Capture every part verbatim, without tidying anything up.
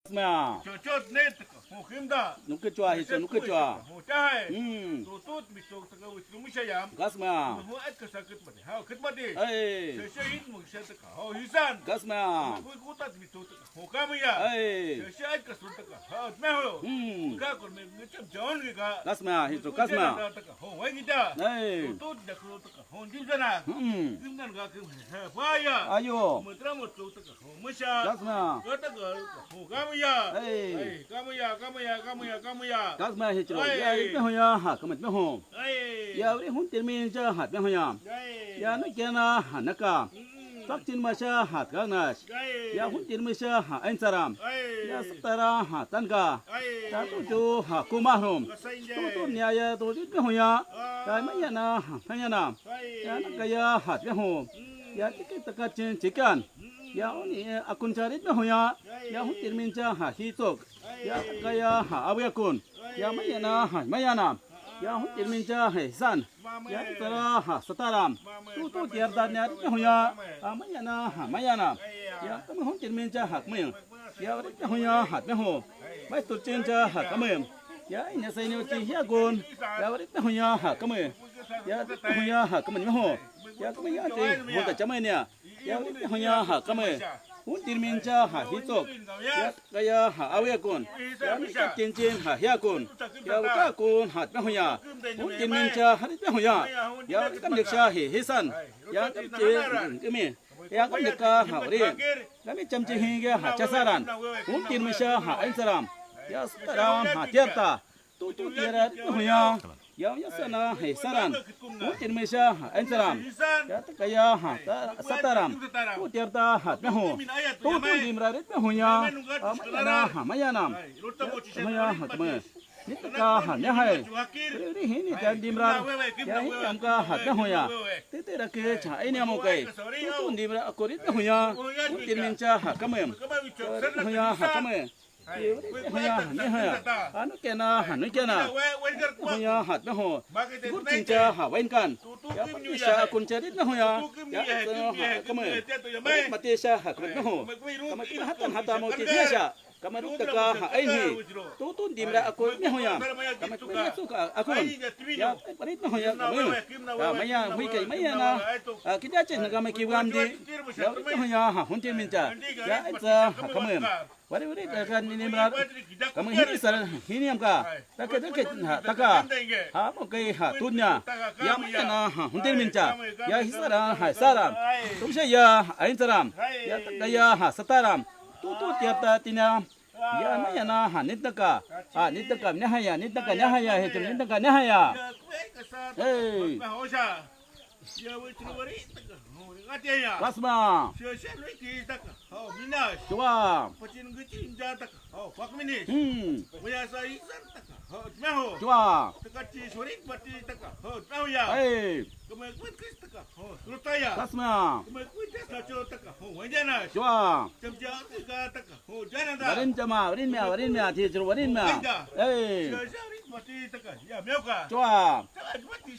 Kasmea. Chochot ne taka, ho hemda. Nuke chua, hicho, nuke chua. Ho chahai. Mm. Tutut michok taka, witru mushayam. Kasmea. Ho atka sakit mati. Ha, kit mati. Hey. Sesha hit muksha taka, ho hisan. Kasmea. Kui kutat michok taka, ho kamuya. Hey. Sesha atka sun taka, ha, meho. Mm. Ka kon me, me cham jaon ke ka. Kasmea, hicho, kasmea. Taka, ho wainita. Hey. Tutut dakro taka, ho dimsana. Mm. Dimnan ka ke, ha, faya. Ayo. Mutra muchok taka, ho musha. Kasmea. Kata ka, ho kamuya. Hey. Hey, kamuya, kamuya, kamuya, kamuya. Kasmea hicho. Hey. Ya, itme hoya, ha, kamat meho. Ai. Ya, uri juntirmincha hatme hoya. Ai. Ya, nukiana hanaka. Mm. Takchinmasha hatkaknash. Ai. Ya, juntirmisha ha aintsaram. Ai. Ya, satara ha tanka. Ai. Ya, tuchu ha kumajrum. Kasainjai. Tutum niaya tutitme hoya. Ah. Ya, mayana ha mayanam. Ai. Ya, nakaya hatme ho. Mm. Ya, tiki takachin chikan. Mm. Ya, uni, eh, akuncharitme hoya. Ai. Ya, juntirmincha ha hitsuk. Ai. Ya, takaya ha awiakun. Ya mayana, ha mayana. Ya juntirmincha, he, san. Ya tsara, ha sataram. Tu, tu tiartan ya rikme hoya. Ha mayana, ha mayana. Ya kame juntirmincha, ha kame. Ya rikme hoya, ha meho. Mai turchincha, ha kame. Ya ina sainio chi hiakun. Ya rikme hoya, ha kame. Ya rikme hoya, ha kame meho. Ya kame ya te, ho ta chamainia. Ya, uni hoya ha kame. Juntirmincha ha hitsuk. Ya, kaya ha awiakun. Ya, mika kinchin ha hiakun. Ya, wakakun ha tme hoya. Juntirmincha ha tme hoya. Ya, kamniksha he hisan. Ya, kamche kimi. Ya, kamnika ha uri. Kami chamchi hingga ha chasaran. Juntirmisha ha aintsaram. Ya, sataram ha tiarta. Tu, tu tiara hoya. Ya, ya sana, he, saran. Juntirmisha aintsaram. Ya, takaya, ha, ta, sataram. Tu tiarta, ha, meho. Tu, tu dimrarit meho ya. Amayana, ha, mayanam. Ya, ha, me. Nitaka, ha, mehai. Ri, ri, hini, tan dimrar. Ya, hini, amka, ha, meho ya. Tete, rake, cha, aini, amokai. Tu, tu dimra, akorit meho ya. Juntirmincha, ha, kamem. Ya, rit meho ya, ha, kamem. Hoya, nihaya. Anukiana, anukiana. Hoya, hat meho. Kurchincha, ha wainkan. Ya, patisha, kuncharit meho ya. Ya, ha kame. Matisha, ha kame meho. Kame hatan hata mauti niasha. Kame ruktaka, ha ainhi. Tutun dimra akun meho ya. Kame kame suka akun. Ya, parit meho ya, kame. Ya, maya, huikai, maya na. Ah, kita chin kame kiwamdi. Ya, meho ya, ha, huntin minta. Ya, aitsa, ha kame. Wari wari taka ninimra. Kamu hini sar hiniamka. Taka taka taka. Ha mo kai ha tunya. Ya maya na ha hundir mincha. Ya hisara ha sara. Tumsha ya ainsaram. Ya taka ya ha sataram. Tu tu tiarta tina. Ya maya na ha nitnaka. Ha nitnaka nyahaya, nitnaka nyahaya, hetu nitnaka nyahaya. Hey. Kasma. Chua. Hmm. Chua. Hey. Kasma. Chua. Warin chama, warin mea, warin mea, ti churu, warin mea. Hey. Chua.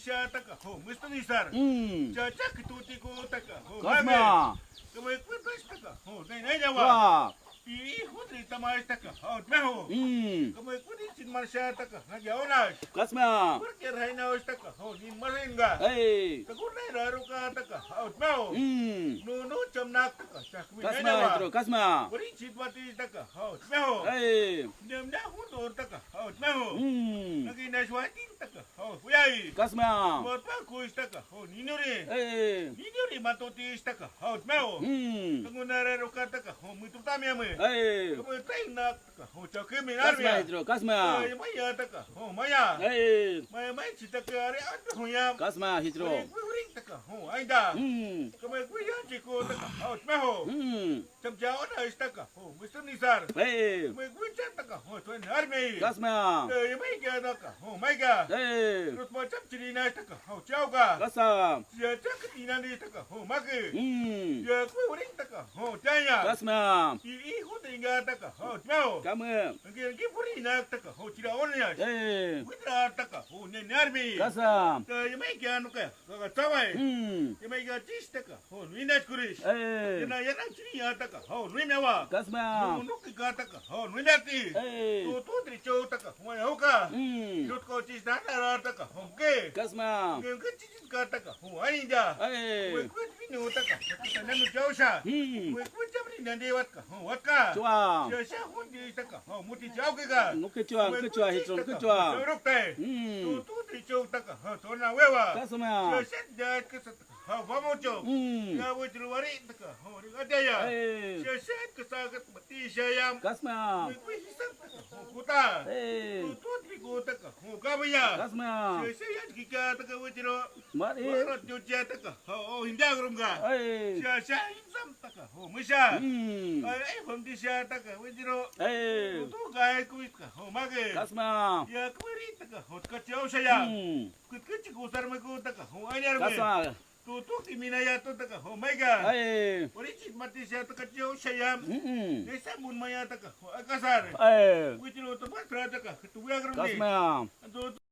Taka, taka, ho, mistunisar. Mm. Cha, cha, kituti ko, taka, ho, Kasma. Kame, kame, taka, ho, nai, nai, nai, wa. Wa. I, i, hudri, tamai, taka, ho, meho. Mm. Kame, kudi, chin, marsha, taka, na, ya, ona. Kasma. Porque, raina, taka, ho, nin, maringa. Hey. Takur, nai, raruka, taka, ho, meho. Mm. No, no, chamnak, taka, chakmi, Kasma, nai, nai, wa. Hidro, Kasma. Warin, chit, mati, taka, ho, meho. Hey. Nem, na, hudor, taka, ho, meho. Mm. Nagi, na, shwatin, taka, ho, huyai. Kasma. Motma kuishtaka, ho, ninuri. Eh. Ninuri matutistaka, ho, meo. Hmm. Kangunara rokataka, ho, mitutamiame. Eh. Kamu tainnaktaka, ho, chakemi Kasma armia. Hidro, Kasma. Ay, maya taka, ho, maya. Eh. Maya, maya chitaka, are, anta, ho, ya. Kasma, hidro. Ay, kuring taka, ho, aida. Hmm. Kamu kuya chiko taka, ho, meho. Hmm. Chamcha ona ishtaka, ho, mistunisar. Hey. Mui kuinchataka, ho, suin harmei. Kasma. Hey, maika taka, ho, maika. Hey. Rutma chapchiri na ishtaka, ho, chauka. Kasa. Sia chakti nani taka, ho, maki. Hmm. Ya kui uring taka, ho, chaya. Kasma. I, i, hutinga taka. Taka, ho, tmeo. Kame. Engke, engke purinak taka, ho, chira onias. Eh. Witra taka, ho, ne, narmi. Kasa. Ta, yamaikia nuka, kaka tsawai. Hmm. Yamaikia chis taka, ho, nuinach kuris. Eh. Yana, yana chini ya taka, ho, nuinawa. Kasma. Nu, nuki ka taka, ho, nuinati. Eh. Tu, tu, tri chou taka, ho, ya hoka. Hmm. Irut ko chis nana ra taka, ho, ke. Kasma. Ke, ke, chis ka taka, ho, ainda. Eh. Ke, ke, pinu taka, ho, kita nanu chausha. Hmm. Ke, ke, chamri nande watka. Ho, watka. Chua. Sha, sha, hundi taka, ho, muti chaukika. Nuke chua, nuke chua, hichon, nuke chua. Choruktai. Mm. Tu, tu, ti chuk taka, ho, tona wewa. Kasma. Sha, sha, dait kasa taka, ho, pamuchuk. Mm. Ya, wetru wari taka, ho, rik ataya. Eh. Sha, sha, kasa kat mati shayam. Kasma. Wek, wek, hisak taka, ho, kuta. Eh. Tu, tu, ti ku taka, ho, kabuya. Kasma. Sha, sha, yan kika taka, wetru. Mari. Warat yuchia taka, ho, ho, hindakrumka. Ai. Sha, sha, insam taka, ho, misha. Mm. Ai, ai, pamtisha taka, wetru. Ai. Tu, tu, kai kuitka, ho, mage. Kasma. Ya, kuiri taka, ho, kachiau shaya. Mm. Kut, kut, chik usar meku taka, ho, anyar me. Kasma. Tu, tu, kimina ya tu taka, ho, maiga. Ai. Uri chit matisha taka, chiau shaya. Mm-mm. Desa mun maya taka, ho, akasar. Ai. Wetru tu pasra taka, tu wiakrum ni. Kasma. Tu,